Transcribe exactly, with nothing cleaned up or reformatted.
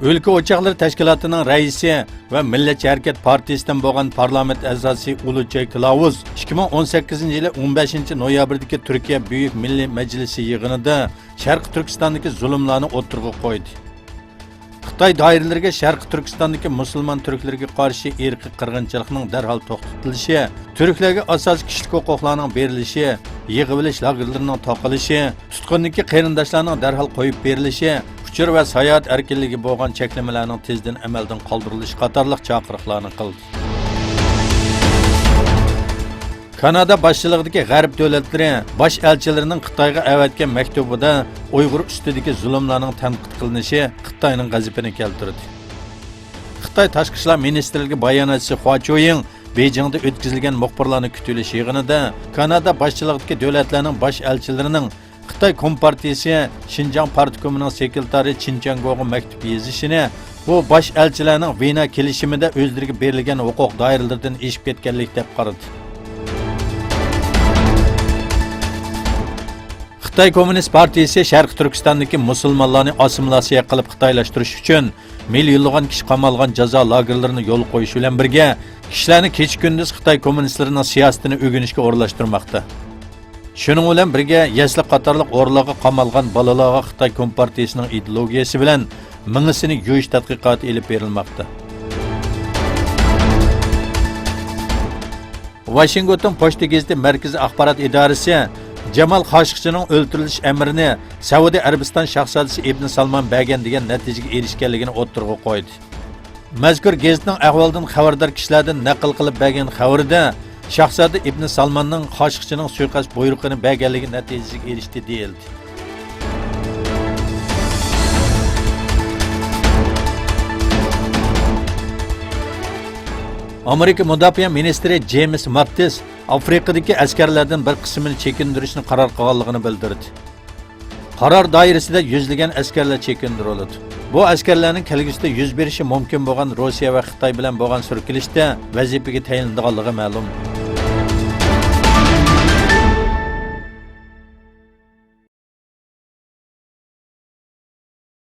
ئۆلكە ئوچاقلىرى تەشكىلاتىنىڭ رەئىسى ۋە مىللەتچى ھەرىكەت پارتىيىسىدىن بولغان پارلامېنت ئەزاسى ئۇلۇچاي كىلاۋۇز ئىككى مىڭ ئون سەككىزىنچى يىلى ئون بەشىنچى نويابىردىكى تۈركىيە بۈيۈك مىللىي مەجلىسى يىغىنىدا شەرقىي تۈركىستاندىكى زۇلۇملارنى ئوتتۇرىغا قويدى. خىتاي دائىرىلىرىگە شەرقىي تۈركىستاندىكى مۇسۇلمان تۈركلىرىگە قارشى ئىرقىي قىرغىنچىلىقنىڭ دەرھال توختىتىلىشى، تۈركلەرگە ئاساسىي كىشىلىك ھوقۇقلارنىڭ بېرىلىشى، يىغىۋېلىش لاگېرلىرىنىڭ تاقىلىشى، تۇتقۇندىكى قېرىنداشلارنىڭ دەرھال قويۇپ بېرىلىشى، ئۇچۇر ۋە ساياھەت ئەركىنلىكىگە بولغان چەكلىمىلەرنىڭ تېزدىن ئەمەلدىن قالدۇرۇلۇشى قاتارلىق چاقىرىقلارنى قىلدى. كانادا باشچىلىقىدىكى غەرب دۆلەتلىرى باش ئەلچىلىرىنىڭ خىتايغا ئەۋەتكەن مەكتۇبىدا ئۇيغۇر ئۈستىدىكى زۇلۇملارنىڭ تەنقىد قىلىنىشى خىتاينىڭ غەزىپىنى كەلتۈردى. خىتاي تاشقى ئىشلار مىنىستىرلىكى باياناتچىسى خۇا چۈيىڭ بېيجىڭدا ئۆتكۈزۈلگەن مۇخبىرلارنى كۈتۈۋېلىش يىغىنىدا كانادا باشچىلىقىدىكى دۆلەتلەرنىڭ باش ئەلچىلىرىنىڭ خىتاي كومپارتىيىسى شىنجاڭ پارتكومىنىڭ سېكرېتارى چېن چياڭگوغا مەكتۇپ يېزىشىنى، بۇ باش ئەلچىلەرنىڭ ۋېنا كېلىشىمىدە ئۆزلىرىگە بېرىلگەن ھوقۇق دائىرىلىرىدىن ئېشىپ كەتكەنلىك دەپ قارىدى. خىتاي كوممۇنىست پارتىيىسى شەرقىي تۈركىستاندىكى مۇسۇلمانلارنى ئاسسىمىلياتسىيە قىلىپ خىتايلاشتۇرۇش ئۈچۈن مىليونلىغان كىشى قامالغان جازا لاگېرلىرىنى يولغا قويۇش بىلەن بىرگە، كىشىلەرنى كېچە-كۈندۈز خىتاي كوممۇنىستلىرىنىڭ سىياسىتىنى ئۆگىنىشكە ئورۇنلاشتۇرماقتا. شۇنىڭ بىلەن بىرگە، يەسلى قاتارلىق ئورۇنلارغا قامالغان بالىلارغا خىتاي كومپارتىيىسىنىڭ ئىدېئولوگىيىسى بىلەن مېڭىسىنى يۇيۇش تەتقىقاتى ئېلىپ بېرىلماقتا. ۋاشىنگتون پوچتا گېزىتى مەركىزىي ئاخبارات ئىدارىسى جامال خاشىقچىنىڭ ئۆلتۈرۈلۈش ئەمرىنى سەئۇدى ئەرەبىستان شاھزادىسى ئىبن سالمان بەرگەن دېگەن نەتىجىگە ئېرىشكەنلىكىنى ئوتتۇرىغا قويدى. مەزكۇر گېزىتنىڭ ئەھۋالدىن خەۋەردار كىشىلەردىن نەقىل قىلىپ بەرگەن خەۋىرىدە، شاھزادە ئىبن سالماننىڭ خاشىقچىنىڭ سۇيىقەست بۇيرۇقىنى بەرگەنلىكى نەتىجىسىگە ئېرىشتى، دېيىلدى. ئامېرىكا مۇداپىئە مىنىستىرى جېيمىس ماتتىس ئافرىقىدىكى ئەسكەرلەردىن بىر قىسمىنى چېكىندۈرۈشنى قارار قىلغانلىقىنى بىلدۈردى. قارار دائىرىسىدە يۈزلىگەن ئەسكەرلەر چېكىندۈرۈلىدۇ. بۇ ئەسكەرلەرنىڭ كەلگۈسىدە يۈز بېرىشى مۇمكىن بولغان روسىيە ۋە خىتاي بىلەن بولغان سۈركىلىشتە ۋەزىپىگە تەيىنلىنىدىغانلىقى مەلۇم.